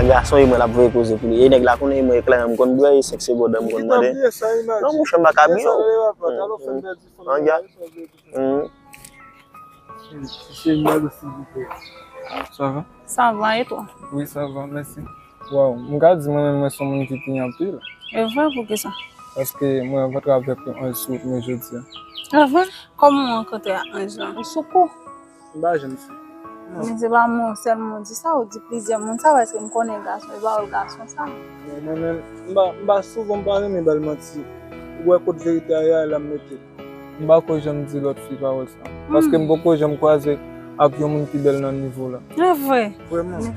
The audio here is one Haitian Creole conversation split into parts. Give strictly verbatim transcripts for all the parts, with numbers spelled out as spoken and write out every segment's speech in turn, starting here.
Gason e mwen l ap voye koze pou li. E nèg la konnen e mwen eklèran m konn bwè, e senk se bòdè m konn mande. Non, monchè, m pa ka byen. An, ya. Sa va? Sa va, e twa? Wi, sa va, mèsi. Waw, m ka di mwen menm mwen se yon moun ki plenyen anpil. E vre, poukisa? Paske mwen rankontre avèk yon anj sou wout mwen jodi a. E vre? Kòman w rankontre ak anj lan? Ou sou kou? M pa janm fè. Men se pa mwen sèlman w di sa, ou di plizyè moun sa, paske m konnen gason, e pawòl gason sa. Non, mwen menm, m pa, m pa souvan, m pa renmen ba l manti. Ou wè kot verite a ye a, la m mete l. M pako janm di lòt fi pawòl sa. Paske m poko janm kwaze ak yon moun ki bèl nan nivo w la. E vre. Vrèman.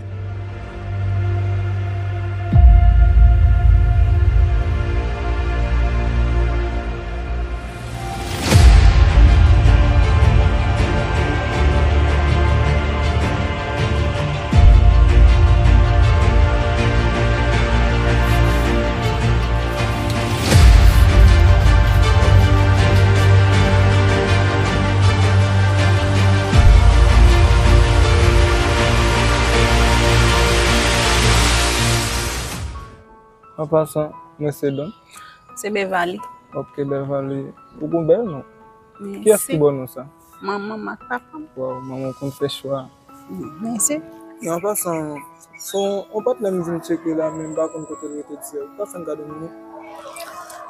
An pasan, mwen se Don. Se Beverly. Ok, Beverly. Ou gon bèl non. Kiyès ki ba w non sa? Manman m ak papa m. Waw, manman w konn fè chwa. Mèsi. Non, an pasan, se yon patnè m vin tcheke la, men m pa konn kote l rete dirèk. Ou ka fè m gade yon minit?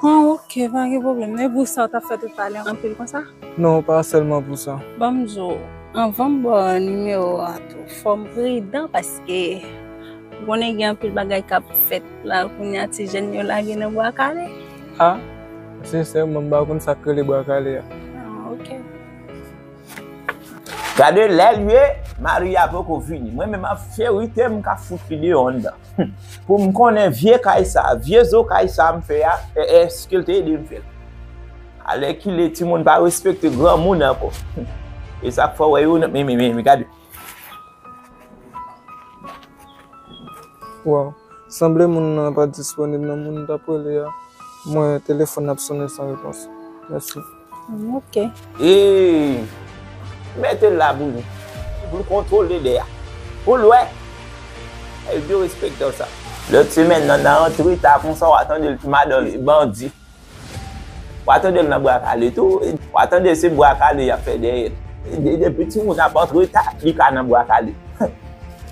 Ah, ok, pa gen pwoblèm. E pou sa, w t ap fè tout talè anpil konsa? Non, pa sèlman pou sa. Ban m di w, anvan m ba w nimewo a tou, fò m pridan paske ou konnen gen anpil bagay k ap fèt la kounye a, ti jèn yo lage nan bwa kale. Ah, sensèman, m pa konn sa k rele bwa kale a. Ah, ok. Gade lè l ye, Maria poko vini. Mwen menm an verite m ka fout li deyò anndan. Pou m konnen vye kay sa, vye zo kay sa m fè a, èske l te ede m fè l? Alèkile timoun pa respekte granmoun ankò. E sa k fè w wè yo nan, men, men, men, men, gade. Waw, sanble moun nan pa disponib nan, moun m t ap rele a, mwen telefòn nan ap sonnen san repons. Mèsi. Ok. E mete l la pou li. Pou l kontwole lè a. Pou l wè. E byen respektan sa. Lòt semèn nan, nan antre ta konsa, w a tande l, madan li, bandi. W a tande l nan bwa kale tou. W a tande se bwa kale y ap fè dèyè l. Depi timoun ap antre ta, li ka nan bwa kale.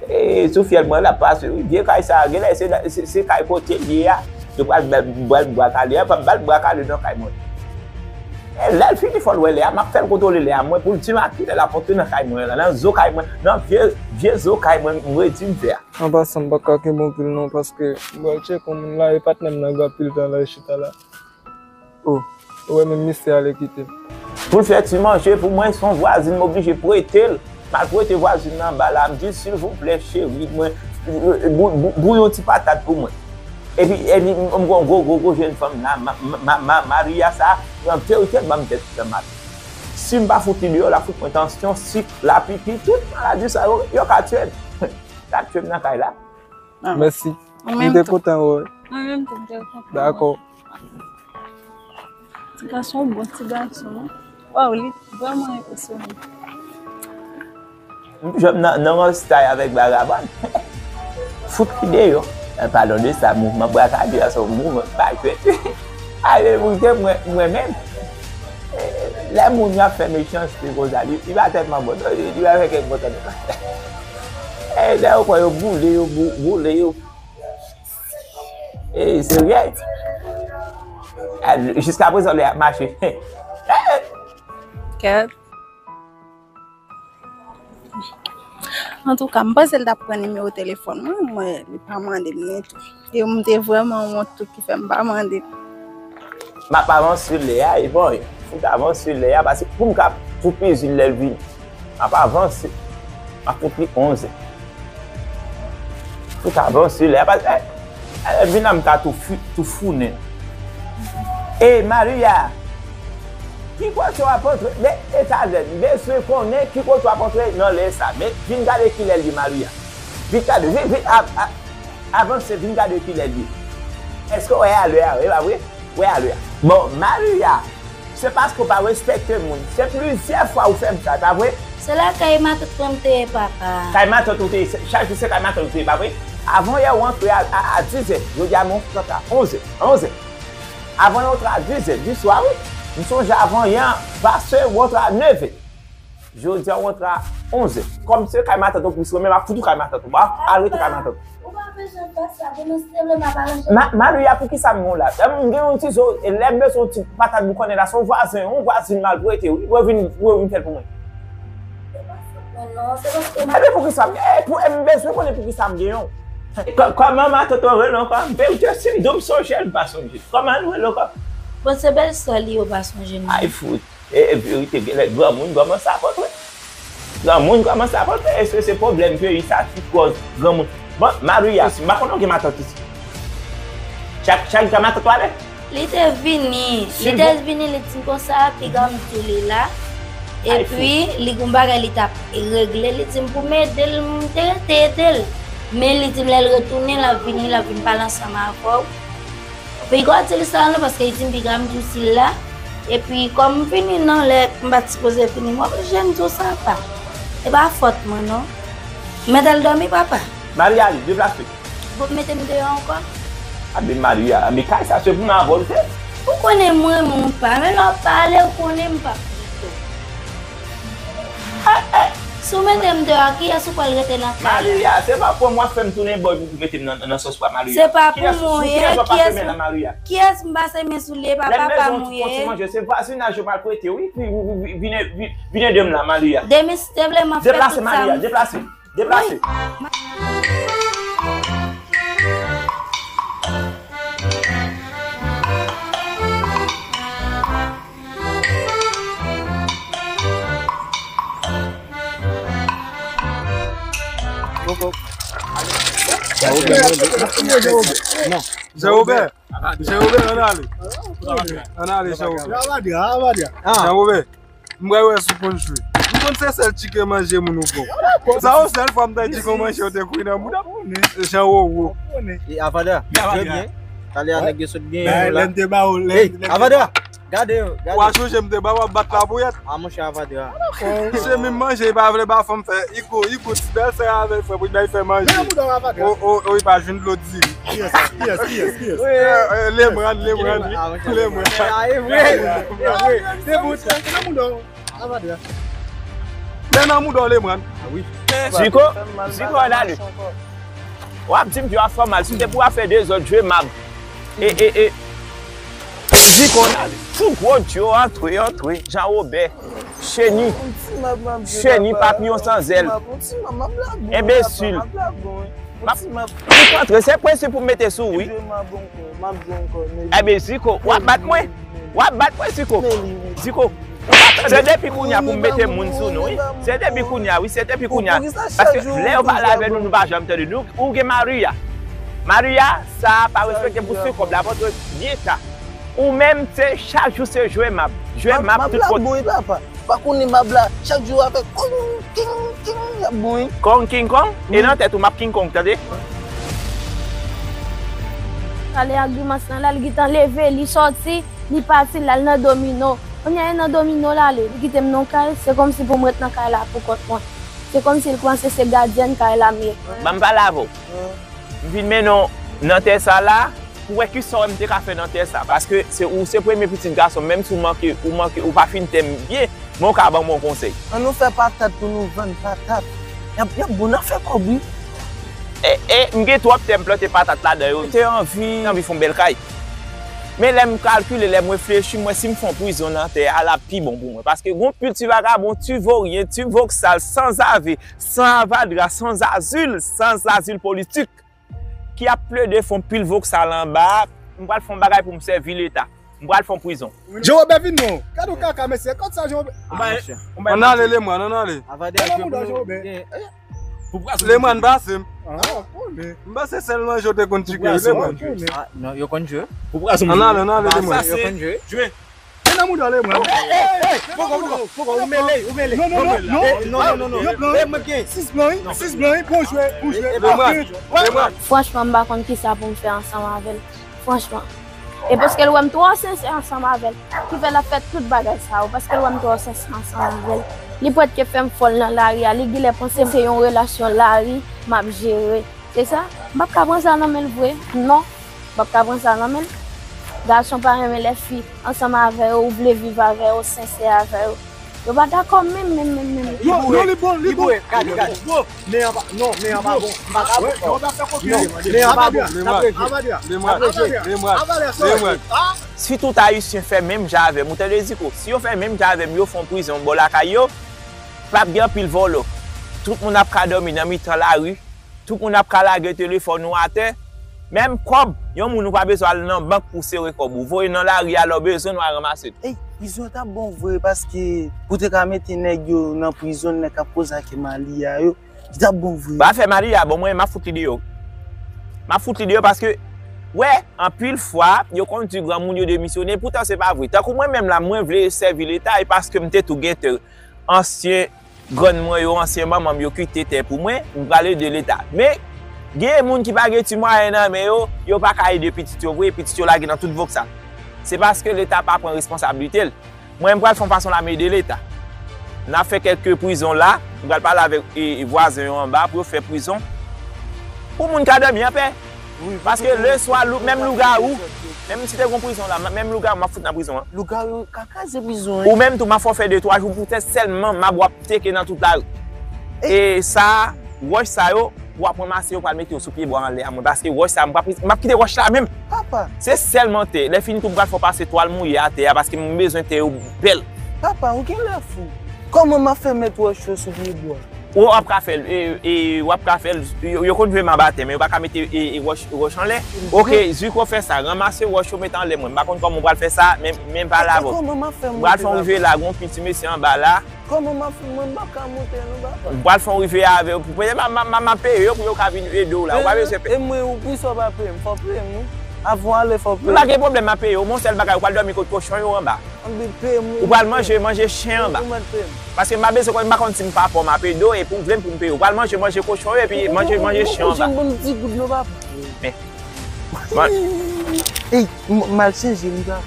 E sou fyèl mwen l ap pase wi. Vye kay sa a, genlè se, se, se kay kote l ye a. Yo pral ba l bwa kale a, pa ba l bwa kale nan kay mwen. E lè l fini fò l wè lè a, m ap fè l kontwole lè a mwen pou l di m a kilè l ap antre nan kay mwen la, nan zo kay mwen, nan vye, vye zo kay mwen m redi m fè a. An pasan, m pa ka kenbe w anpil non, paske m pral tcheke yon moun la, e patnè m nan gen anpil tan la, l chita la. Oh, ou wè menm misye ale kite m. Pou l fè ti manje pou mwen, se yon vwazin m oblije prete l. M al prete vwazin nan anba la, m di l, silvouplè, cheri mwen, bou-, bou-, bouyon ti patat pou mwen. Epi, epi m gen yon gwo, gwo, gwo jèn fanm la, ma, ma, ma, Maria sa, an verite, l ban m tèt nan mal. Si m pa fout li deyò, l ap fout mwen tansyon, sik, lapipi, tout maladi sa yo, yo ka tiye m. L ap tiye m nan kay la. Mèsi. M te kontan wè w. Mwen menm tou, m te kontan. Dakò. Ti gason, bon ti gason wi. Waw, li vrèman enpresyonan. M jwenn nan, nan yon stay avèk vagabon. Fout li deyò. An palan de sa, mouvman bwa kale a se yon mouvman k pa jwèt. Ale pou te mwen, mwen menm. Lè moun yo ap fè mechanste konsa, li, li pa tèlman bon. Li pa fè kèk bon tande. E lè yo pran yo boule, yo bou-, boule, yo. E serye. Jiskaprezan lè y ap mache. Kèt. Antouka, m panse l t ap pran nimewo telefòn mwen, mwen, li pa mande m li tou. E m te vrèman wont tou ki fè m pa mande l. M ap avanse lè a, e bon, fout avanse lè a, paske pou m ka fout li zil lè l vini. M ap avanse. M ap fout li onz è. Fout avanse lè a, paske, eh, eh, vin la m ka tou fi-, tou founen. E Maria, ki kote w ap antre? Men, e talè, m bezwen konnen ki kote w ap antre nan lè sa. Men, vin gade kilè l ye, Maria. Vin gade, vin, vin, a, a, avanse, vin gade kilè l ye. Èske w wè alè a, e pa vre? Wè alè a. Bon, Maria, se paske w pa respekte moun. Se plizyè fwa ou fè m sa, e pa vre? Se lakay matant mwen m te ye, papa. Kay matant ou te ye, chak jou se kay matant ou te ye, pa vre? Avan yè ou antre a, a, a dizè, jodi a men w rantre a onzè, onzè. Avan yè ou antre a dizè di swa, wi. M sonje avan yè an, pase ou antre a nevè. Jodi a ou antre a onzè. Kòm se kay matant ou pou sou, men m ap fout ou kay matant ou. Ba, al rete kay matant ou. Ou pa bezwen fè sa, demen se vle m ap aranje. Ma, Maria, poukisa m gen w la? M gen yon ti zo, e lè m bezwen yon ti patat boukannen la, se yon vwazen, yon vwazin maltrete, wi. Ou vin, ou vin fè l pou mwen. Se pa fòt mwen non, se paske m... Ebyen poukisa m, e, pou, e, m bezwen konnen poukisa m gen yon. Kò-, kòman matant ou rele ankò? M pe w di si m di w m sonje l, m pa sonje. Kòman l rele ankò? Bon, se bèlsè li, ou pa sonje non. Ay, fout. E, e verite, genlè granmoun kòmanse ap antre. Granmoun kòmanse ap antre. Èske se pwoblèm peyi sa ki kòz granmoun? Bon, Maria, m pa konnen w gen matant isit. Chak, chak jan matant ou ale? Li te vini, li te vini, li di m konsa, piga m tou li la. Epi, li gon bagay li t ap regle, li di m pou m ede l, m te rete ede l. Men li di m lè l retounen, l ap vini, l ap vin pale ansanm avè w. Piga w di l sa non, paske li di m piga m di w si l la. Epi, kòm m vini nan lè m pa t sipoze vini, m oblije m di w sa, pa. E pa fòt mwen non. Mete l dòmi, papa. Maria, li deplase. Bon, mete m deyò ankò. Ave Maria, men kay sa se pou m avè w l fè. Ou konnen m renmen w pa, men lè w pale, ou konnen m p ap pito. Si w mete m deyò, kiyès ou pral rete nan kay la? Maria, se pa pran m w ap fè m tounen bòy pou mete m nan, nan sòs pa Maria. Se pa pou mwen, kiyès w ap pase men la, Maria? Kiyès m pase men sou li, e pa papa m ou ye? Lè m bezwen yon ti manje, se vwazinaj yo maltrete, wi, vin, vin, vin, vin, vin ede m la, Maria. Demen, si te vle, m ap fè tout sa. Deplase, Maria, deplase. Deplase. Jean Robert. Jean Robert, ann ale. Ann ale, Jean Robert. Jean Robert. M pral wè si w konn jwe. M konn se sèl tchike manje moun ou pran. Sa yon sèl fwa m ta tchike yon manje ou te kouri nan bouda m. Jan wowo. E Avada, jwe byen. Talè a nèg yo sot genyen yo la. Lè m te ba ou, lè m te... Avada, gade yo, gade. Ou a sonje m te ba w ap bat lapouyèt. A monchè Avada. Se menm manje, li pa vle ba fanm fè. Igo, Igo, ti bèlsè avè l fè, pou bay fè manje. O, o, o, li pa jwenn dlo di. Kiyès, kiyès, kiyès, kiyès? Lemran, Lemran, Lemran. Ah, ok. Lemran. Ah, e vre, e vre. Se bon, sa. Men nan mouda w, Lemran. Ah, wi. Ziko, Ziko, ann ale. W ap di m ke w ap fè mal. Si w te pou ap fè dezòd, jwe mab. E, e, e. Ziko, ann ale. Tou gwo dyo, antre, antre. Jan Wobè. Cheni. Cheni, papiyon san zèl. Enbesil. Ou kontre, se prensip pou m mete sou ou, wi. Enben, Ziko, w ap bat mwen? W ap bat mwen, Ziko? Ziko, se depi kounye a pou m mete moun sou nou, wi. Se depi kounye a, wi, se depi kounye a. Paske lè yo pale avè nou, nou pa janm tande nou. Ou gen Maria. Maria, sa pa respekte pou se kòb la, paske byen ta. Ou menm, se chak jou se jwe mab. Jwe mab tout kote. Pa konnen mab la, chak jou avèk kong, king, king, y ap bon, wi. Kong, king, kong? E nan tèt ou, m ap king kong, tande? Talè a grimas lan la, li gentan leve, li sòti, li pati, l al nan domino. Kounye a, e nan domino l ale, li kite m nan kay, se kòmsi pou m ret nan kay la pou kont mwen. Se kòmsi l panse se gadyèn kay la m ye. Ban m pale avè w. M vin mennen w nan tè sa la, pou wè kisa w wè m te ka fè nan tè sa. Paske se ou se premye pitit gason m, menm si w manke, ou manke, ou pa fin tè m byen, men w ka ban m yon konsèy. Ann nou fè patat pou nou vann patat. Y ap, y ap bon nan fè kòb, wi. E, e, m gen twòp tè m plante patat ladan yo. M te anvi, anvi fè yon bèl kay. Men lè m kalkile, lè m reflechi, m wè si m fè yon prizon nan tè a, l ap pi bon pou mwen. Paske gon pil ti vagabon, ti voryen, ti voksal, sanzave, san avadra, sanzazil, sanzazil politik. Ki ap plede fè yon pil voksal anba a, m pral fè yon bagay pou m sèvi Leta. M pral fè yon prizon. Jean Robert vin non. Gade yon kaka, mesye. Kot sa, Jean Robert? Ann ale, Lemran, ann ale. Lemran pase m. M panse sèl manje w te konn tchike, Lemran. Non, yo konn jwe. Ann ale, ann ale, Lemran. Yo konn jwe. Men nan mouda w, Lemran. Poko, poko, poko, ou mele, ou mele. Non, non, non, non. Sis blan, sis blan, bon jwe, bon jwe. Franchman, m pa konn kisa pou m fè ansanm avè l. Franchman. E paske l wè m twò sensè ansanm avè l, ki fè l ap fè tout bagay sa yo, paske l wè m twò sensè ansanm avè l. Li prèske fè m fòl nan lari a, li genlè panse se yon relasyon lari m ap jere. Se sa? M p ap ka pran sa nan men l vre. Non. M p ap ka pran sa nan men l. Gason pa renmen lè fi ansanm avè yo, ou vle viv avè yo, sensè avè yo. Yo pa dakò menm, menm, menm, menm. Li boure, li bon, li bon. Gade, gade. Men an pa, non, men an pa bon. M pa ka bon. Non, men an pa bon. N ap reje. N ap reje. N ap reje. Si tout Ayisyen fè menm jan avè m, ou tande Ziko, si yo fè menm jan avè m, yo fè yon prizon bò lakay yo, p ap gen anpil vòlò. Tout moun ap ka dòmi nan mitan lari. Tout moun ap ka lage telefòn ou atè. Menm kòb, yon moun ou pa bezwen al nan bank pou sere kòb ou. Voye nan lari a lè w bezwen l, w a ranmase l. Ey, prizon t ap bon vre paske pou te ka mete nèg yo nan prizon, nèg k ap koze ak Malia yo, li t ap bon vre. Ba fè Malia, bon, mwen, m ap fout li deyò. M ap fout li deyò paske, wè, anpil fwa, yo konn di granmoun yo demisyone, poutan se pa vre. Tankou mwen menm la, mwen vle sèvi Leta, e paske m te tou gen tè ansyen grann mwen yo, ansyen manman m yo kite tè pou mwen, m pral ede Leta. Men, gen moun ki pa gen ti mwayen nan men yo, yo pa ka ede pitit yo vre, pitit yo lage nan tout voksal. Se paske Leta pa pran responsablite l. Mwen, m pral fè yon fason la m ede Leta. N a fè kèk prizon la, m pral pale avèk, e, e, vwazen yo anba pou yo fè prizon. Pou moun ka dòmi anpè. Paske leswa, lou, menm lougawou, menm si te gon prizon la, menm lougawou, m ap fout nan prizon an. Lougawou ka kraze prizon an. Ou menm tou, m ap fè w fè de twa jou poutèt sèlman m ap w ap teke nan tout lari. E sa, wòch sa yo, w ap ranmase yo, pral mete yo sou pye bwa anlè a mwen, paske wòch sa, m p ap, m ap kite wòch la menm. Papa. Se sèlman tè. Lè fini tou, m pral fè w pase twal mouye atè a, paske m bezwen tè yo bèl. Papa, ou genlè fou. Kòman m ap fè met wòch yo sou pye bwa? W ap ka fè l, e, e, w ap ka fè l, yo, yo konn jwe m anba tè, men yo pa ka mete, e, e, wòch, wòch anlè. Oke, Ziko fè sa, ranmase wòch yo mete anlè mwen. M pa konn kòman w pral fè sa, men, men m pale avè w. Kòman m ap fè monte la? M pral fè yon rive la, gon piti mesye anba la. Kòman m ap fè, mwen m pa ka monte non, papa. M pral fè yon rive avè yo, pou, m, m, m, m ap peye yo pou yo ka vin ede w la. Ou pa bezwen pè. E mwen, ou, pou sa w pa peye m, fò w peye m, wi. Avan w ale, fò w peye m. M pa gen pwoblèm, m ap peye w. Mon sèl bagay, ou pral dòmi kot kochon yo anba. Ou pral manje, manje chen anba. Paske m pa bezwen konn, m pa konn si m pa fò m ap ede w, epi w vle m pou m peye w. Ou pral manje, manje kochon yo, epi manje, manje chen anba. Ou jwenn bon ti goud yo, papa. Men. Ey, m, m al chanje, m, papa.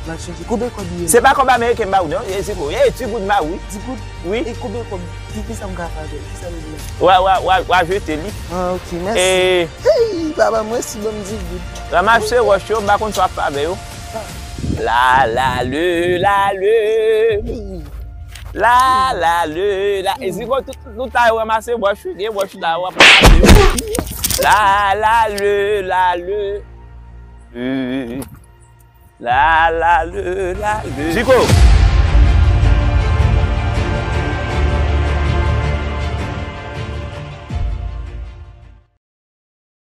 M al chanje. Konbyen kòb li ye? Se pa kòb ameriken m ba ou, non. E, se ko-, e, ti goud m ba ou, wi. Ti goud? Wi. E konbyen kòb? Ki, ki sa m ka fè avè l? Ki sa m vle? W a, w a, w a, w a jete li. Ah, ok, mèsi. E, hey, papa, mwen si bon m di goud. Ranmase wòch yo, m pa konn sa w ap fè avè yo. La, la, le, la, le. La, la, le, la. E Ziko, tout, tout la yo ranmase wòch, wi, gen wòch la yo ap ranmase yo. La, la, le, la, le. Le. La, la, le, la, le. Ziko,